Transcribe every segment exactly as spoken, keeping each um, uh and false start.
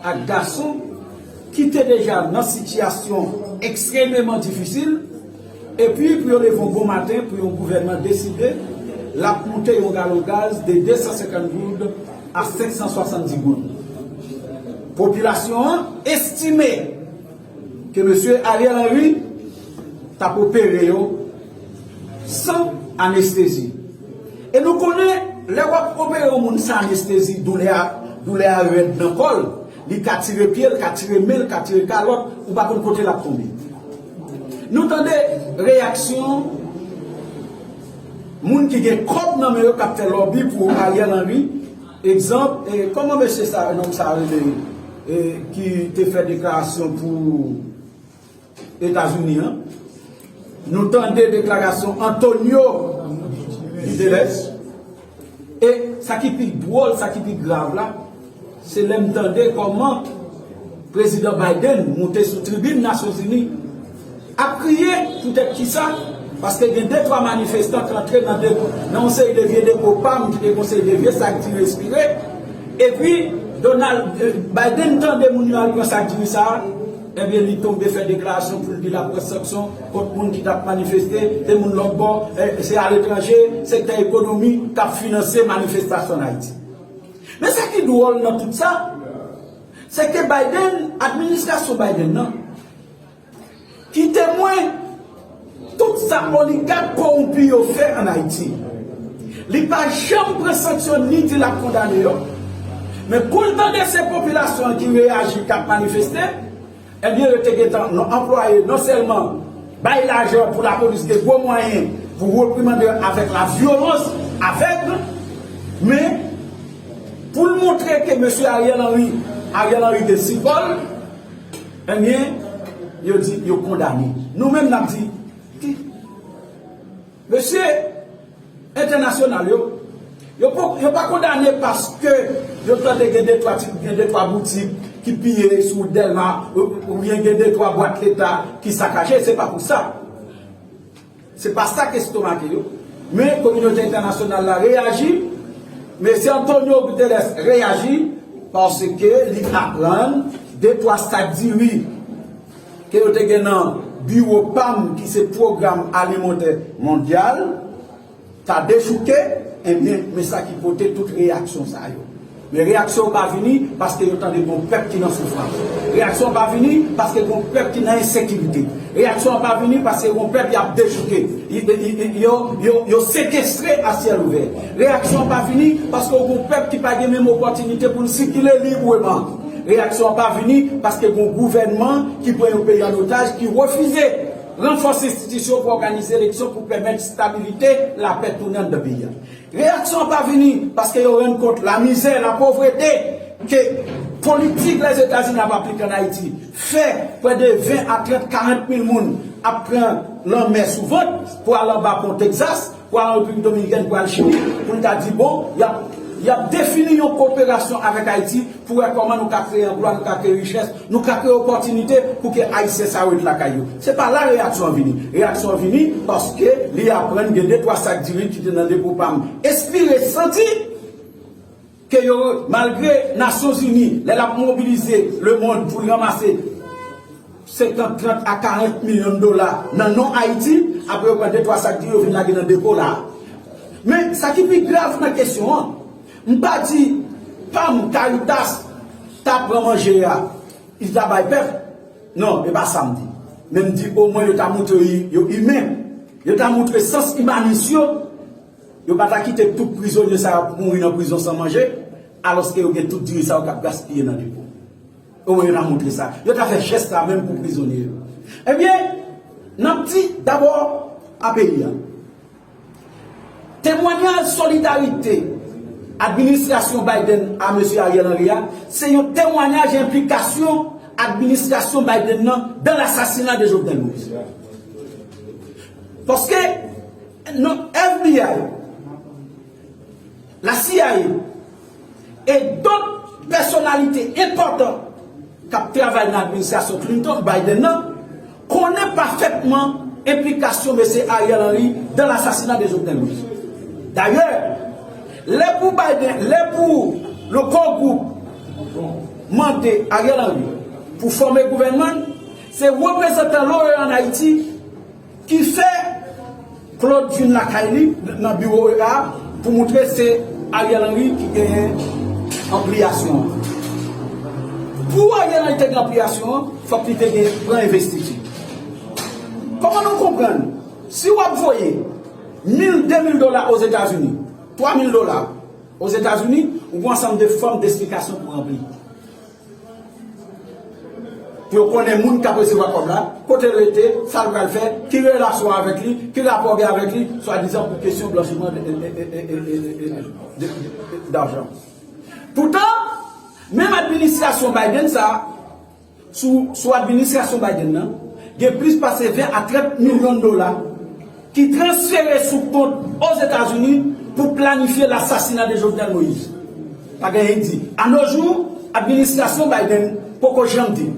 ak gason ki te deja nan sitiyasyon ekstrèmeman difisil, epi pou yo leve yon bon maten, pou yon gouvènman deside l ap moute yon galon gaz de de san senkant goud a senk san swasanndis goud. Popilasyon an estime ke mesye Ariel Henry t ap opere yo san anestezi. E nou konnen, lè w ap opere yon moun san anestezi, doulè a, doulè a rèd nan kò l, li ka tire pye l, ka tire men l, ka tire kalòt, ou pa konn kote l ap tonbe. Nou tande reyaksyon moun ki gen kòb nan men yo k ap fè lòbi pou Ariel Henry. Egzanp, e, kòman mesye sa, nonm sa rele, e, ki te fè deklarasyon pou Etazini an? Nou tande deklarasyon Antonio Guterres. E sa ki pi dwòl, sa ki pi grav la, se lè m tande kòman Prezidan Biden monte sou tribin Nasyonzini ap kriye. Poutèt kisa? Paske gen de twa manifestan k rantre nan de, nan yon seri de vye depo pam ki te gen yon seri de vye sak diri espire. Epi Donald, eh, Biden tande moun yo al pran sak diri sa a, ebyen li tonbe fè deklarasyon pou l di l ap pran sanksyon kont moun ki t ap manifeste, se moun lòt bò, eh, se aletranje, sektè ekonomi k ap finanse manifestasyon ann Ayiti. Men sa ki dwòl nan tout sa, se ke Biden, administrasyon Biden nan, ki temwen tout sa oligak kowonpi yo fè ann Ayiti. Li pa janm pran sanksyon ni di l ap kondane yo. Men kou l tande se popilasyon an ki reyaji, k ap manifeste, ebyen yo te gentan non anplwaye non sèlman bay lajan pou lapolis gen gwo mwayen pou reprimande avèk la vyolans avèg, men pou l montre ke mesye Ariel Henry, Ariel Henry te sipò l, ebyen, yo di yo kondane. Nou menm n ap di, ki, mesye entènasyonal yo, yo pa, yo pa kondane paske yo tande gen de twa ti, gen de twa boutik ki piye sou Dèlma, ou, oubyen gen de twa bwat leta ki sakaje, se pa pou sa. Se pa sa k estomake yo. Men kominote entènasyonal la reyaji. Mesye Antonio Guterres reyaji paske li aprann de twa sak diri ke yo te gen nan biwo pam, ki se Pwogram Alimantè Mondyal, ta dechouke, ebyen, men sa ki pote tout reyaksyon sa yo. Men reyaksyon an pa vini paske yo tande gon pèp ki nan soufrans. Reyaksyon an pa vini paske gon pèp ki nan ensekirite. Reyaksyon an pa vini paske gon pèp y ap dechouke. Y-, y-, y-, yo, yo, yo sekestre a syèl ouvè. Reyaksyon an pa vini paske gon pèp ki pa gen menm opòtinite pou l sikile libreman. Reyaksyon an pa vini paske gon gouvènman ki pran yon peyi an otaj, ki refize ranfòse enstitisyon pou òganize eleksyon pou pèmèt stabilite, lapè tounen anndan peyi a. Reyaksyon an pa vini paske yo rann kont lamizè, lapovrete ke politik Lèzetazini ap aplike ann Ayiti fè prè de ven a trant, karant mil moun ap pran lanmè sou vant pou al anba pon Tegzas, pou al an Repiblik Dominikèn, pou al Chili, pou l ta di, bon, y ap, y ap defini yon koperasyon avèk Ayiti pou wè kòman nou ka kreye anplwa, nou ka kreye richès, nou ka kreye opòtinite pou ke Ayisyen sa yo ret lakay yo. Se pa la reyaksyon an vini. Reyaksyon an vini paske li aprann gen de twa sak diri ki te nan depo pam espire santi ke yo, malgre Nasyonzini, lè l ap mobilize lemonn pou l ranmase senkant, trant a karant milyon dola nan non Ayiti, apre yo pran de twa sak diri yo vin lage nan depo la. Men sa ki pi grav nan kesyon an, m pa di pam, Caritas ta pran manje a, li ta bay pèp. Non, e pa sa m di. Men m di omwen yo ta montre yo, yo imen. Yo ta montre sans imanis yo. Yo pa ta kite tout prizonye sa yo ap mouri nan prizon san manje, alòske yo gen tout diri sa yo k ap gaspiye nan depo. Omwen yo ta montre sa. Yo ta fè jès sa menm pou prizonye yo. Ebyen, n ap di dabò a peyi a. Temwanyaj solidarite administrasyon Biden a mesye Ariel Henry a, se yon temwanyaj enplikasyon administrasyon Biden nan dans l'assassinat de Jovenel Moïse. Paske nan F B I, la C I A e dòt pèsonalite enpòtan k ap travay nan administrasyon Clinton, Biden nan, konnen pafètman enplikasyon mesye Ariel Henry dans l'assassinat de Jovenel Moïse. Dayè, lè pou Biden, lè pou le core group mande Ariel Henry pou fòme gouvènman l, se reprezantan l'O E A ann Ayiti ki fè Claude vin lakay li nan biwo O E A pou moutre se Ariel Henry ki genyen anpliyasyon an. Pou Ariel Henry te gen anpliyasyon an, fòk li te gen pran envestiti. Kòman nou konprann, si w ap voye mil, de mil dola Ozetazini, twa mil dola Ozetazini, ou gen ansanm de fòm, de esplikasyon pou ranpli. Pou yo konnen moun k ap resevwa kòb la, kote l rete, sa l pral fè, ki relasyon avèk li, ki rapò gen avèk li, swadizan pou kesyon blanchiman de, de, de, de, de, de, de, de, de, d'ajan. Poutan, menm administrasyon Biden sa a, sou, sou administrasyon Biden nan, gen plis pase ven a trant milyon dola ki transfere sou kont Ozetazini pou planifye lasasina de Jovenel Moïse. Pa gen anyen k di. A no jou, administrasyon Biden poko janm di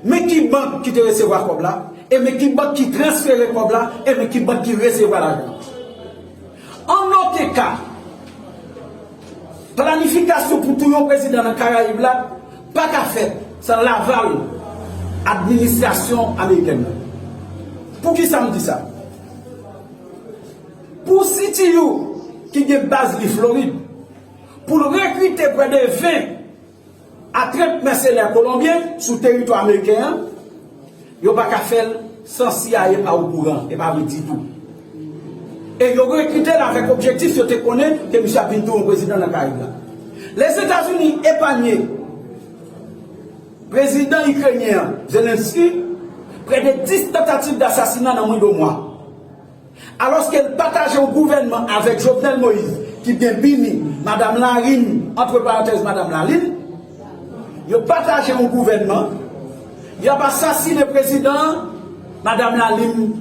men ki bank ki te resevwa kòb la, e men ki bank ki transfere kòb la, e men ki bank ki resevwa lajan. An okenn ka, planifikasyon pou touye yon prezidan nan Karayib la pa ka fèt san laval administrasyon amerikèn nan. Poukisa m di sa? Pou C T U, ki gen baz li Florid, pou l rekrite prè de ven a trant mèsenè kolonbyen sou teritwa ameriken an, yo pa ka fè l san C I A pa okouran, e pa vre ditou. E yo rekrite l avèk objektif yo te konnen ke misye ap vin touye yon prezidan nan Karayib la. Lèzetazini epanye prezidan ikrenyen an, Zelensky, prè de dis tantativ dasasina nan mwen de mwa. Alòske l pataje yon gouvènman avèk Jovenel Moïse, ki gen Bini, Madanm Lalin, antre parantèz, Madanm Lalin, yo pataje yon gouvènman, y ap asasinen prezidan an, Madanm Lalin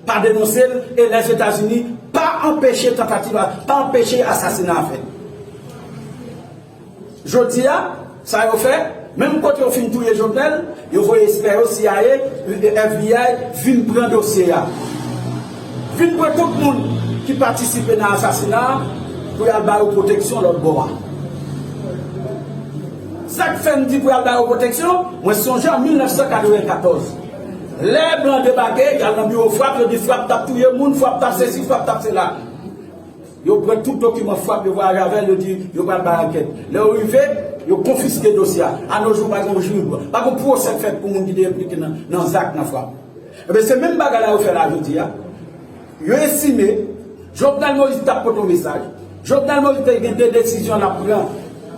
pa denonse l, e Lèzetazini pa anpeche tantativ, pa anpeche asasina a fèt. Jodi a, sa yo fè, menm kote yo fin touye Jovenel, yo voye ekspè yo, C I A, F B I, vin pran dosye a. Vin pran tout moun ki patisipe nan asasina a pou y al ba yo pwoteksyon lòt bò a. Sa k fè m di pou y al ba yo pwoteksyon, mwen sonje an mil nèf san katrevenkatòz. Lè blan debake, y al nan biwo Frap, yo di Frap t ap touye moun, Frap t ap sesi, Frap t ap sela. Yo pran tout dokiman Frap, yo vwayaje avè l, yo di yo pral bay ankèt. Lè yo rive, yo konfiske dosye a. A no jou, pa gen yon jiri, pa gen yon pwosè k fèt pou moun ki te enplike nan, nan zak nan Frap. Ebyen, se menm bagay la yo fè la jodi a. Yo estime Jovenel Moïse t ap pote yon mesaj. Jovenel Moïse te gen de desizyon l ap pran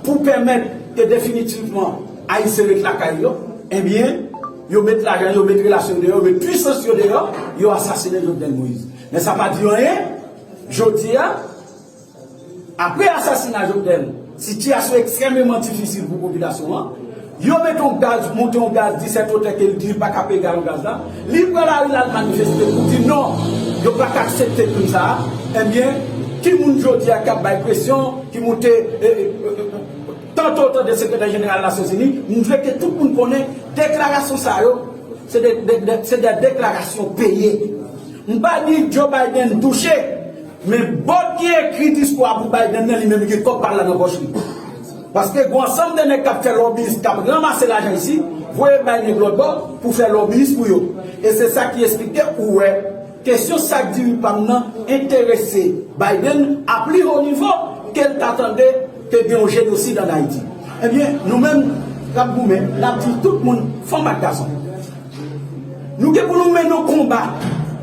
pou pèmèt ke definitivman Ayisyen ret lakay yo. Ebyen, yo met lajan, yo met relasyon yo deyò, yo met pwisans yo deyò, yo asasinen Jovenel Moïse. Men sa pa di anyen. Jodi a, apre asasina Jovenel, sitiyasyon ekstrèmeman difisil pou popilasyon an. Yo mete yon gaz, monte yon gaz disèt otè ke l di l pa ka peye galon gaz la. Li pran lari l al manifeste pou di non, yo pa ka aksepte krim sa a. Ebyen, ki moun jodi a k ap bay presyon, ki moute, e, e, e, tanto tande sekretè jeneral Nasyonzini, m vle ke tout moun konnen deklarasyon sa yo, se de, de, de, se de deklarasyon peye. M pa di Joe Biden touche, men bòd ki ekri diskou a pou Biden nan, li menm li gen kòb pa l la nan pòch li. Paske gen ansanm de nèg k ap fè lòbiyis, k ap ranmase lajan isi, voye bay nèg lòt bò pou fè lòbiyis pou yo. E se sa ki esplike ou wè kesyon sak diri pa m nan enterese Biden a pli ho nivo ke l ta tande ke gen yon jenosid ann Ayiti. Ebyen, nou menm k ap goumen, n ap di tout moun, fanm ak gason, nou gen pou nou mennen yon konba.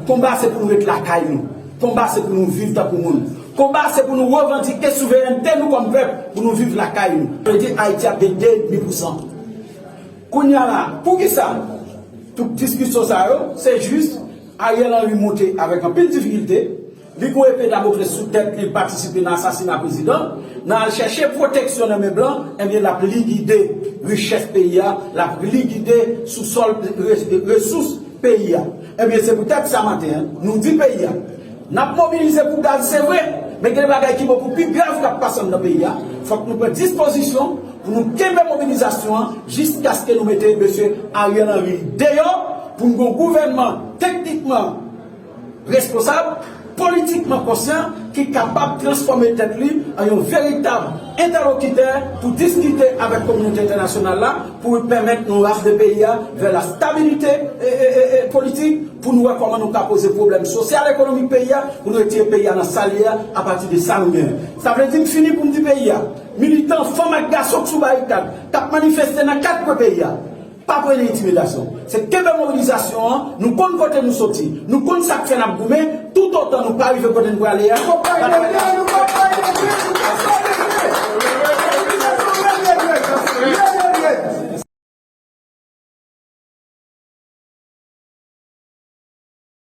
Konba se pou nou ret lakay nou. Konba se pou nou viv tankou moun. Konba se pou nou revandike souverènte nou kòm pèp, pou nou viv lakay nou. Yo di Ayiti ap gen de edmi pousan. Kounye a la, poukisa tout diskisyon sa yo, se jis Ariel Henry monte avèk anpil difikilte, li gen yon epe Damoclès sou tèt li, patisipe nan asasina prezidan, nan al chèche pwoteksyon nan men blan, ebyen l ap likide richès peyi a, l ap likide sousòl, re-, resous peyi a. Ebyen, se poutèt sa maten an, nou di peyi a, n ap mobilize pou gaz, se vre, men gen bagay ki bokou pi grav k ap pase anndan peyi a. Fòk nou pran dispozisyon pou nou kenbe mobilizasyon an jiskaske nou mete mesye Ariel Henry deyò, pou n gen yon gouvènman teknikman responsab, politikman konsyan ki kapab transfòme tèt li an yon veritab entèlokitè pou diskite avèk kominote entènasyonal la, pou pèmèt nou rafle peyi a vè la stabilite e, e, e, e, politik, pou nou wè kòman nou ka poze pwoblèm sosyal ekonomik peyi a, pou nou retire peyi a nan sa l ye a, apati de sa nou genyen. Sa vle di m fini pou m di peyi a, militan, fanm ak gason k sou barikad, k ap manifeste nan kat kwen peyi a, pa pran nan entimidasyon. Se kenbe mobilizasyon an, nou konn kote nou soti, nou konn sa k fè n ap goumen, toutotan nou pa rive kote n prale a, nou p ap bay tete, nou p ap bay tete, nou p ap bay tete.